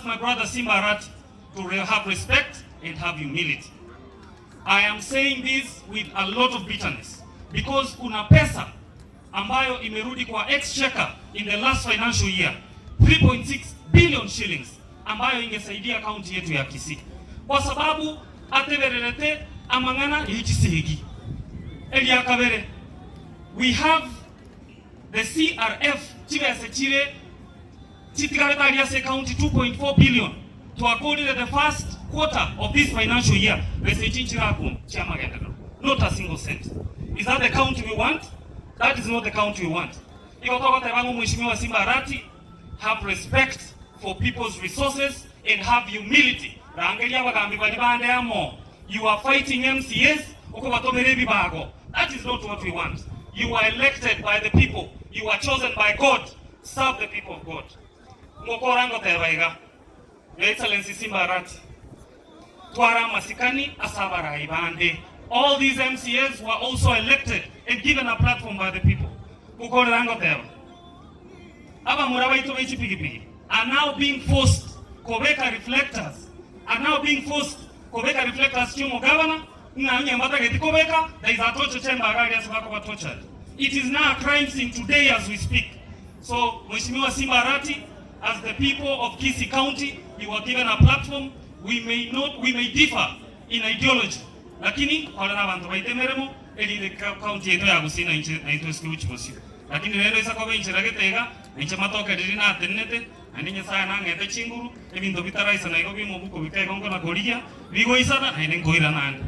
My brother Simba Arati to have respect and have humility. I am saying this with a lot of bitterness because kuna pesa ambayo imerudi kwa exchequer in the last financial year, 3.6 billion shillings, ambayo ingesaidia kaunti yetu ya Kisii kwa sababu atebererete amang'ana yechisegi. Eria kabere, we have the CRF, chibesa chire chitigarete aria ase county, 2.4 billion. Twakorire the first quarter of this financial year, besa echi nchirakuna chiamagenderero, not a single cent. Is that the county we want? That is not the county we want. Igo togoteba ng'a Omweshimiwa Simba Arati, have respect for people's resources and have humility. Rangeria abagambi baria bande amo. You are fighting MCAs okobatomera ebibago. That is not what we want. You were elected by the people. You were chosen by God. Serve the people of God. Ngokora ngoteba iga, Your Excellency Simba Arati, twara amasikani ase abarai bande. All these MCAs were also elected and given a platform by the people. Ngokorera ngoteba, abamura baito be chipigipigi are now being forced kobeka reflectors, are now being forced kobeka reflectors chi'omogavana, ng'a onye mbatageti kobeka, there is a torture chamber iga aria ase bakoba tortured. It is now a crime scene today as we speak. So Mheshimiwa Simba Arati, as the people of Kisii County, you were given a platform. We may not, we may differ in ideology, lakini korera abanto baito emeremo erinde county yaito ya Gusii na inche naintwe esike gochia bosio. Lakini rende oisa koba enchera gete iga, na inche matoke riria natenenete, naende Nyasae nang'ete chinguru, ebinto bitaraisana igo bimobuko bika igo nkona korigia, bigoisana, naende nkoirana ande.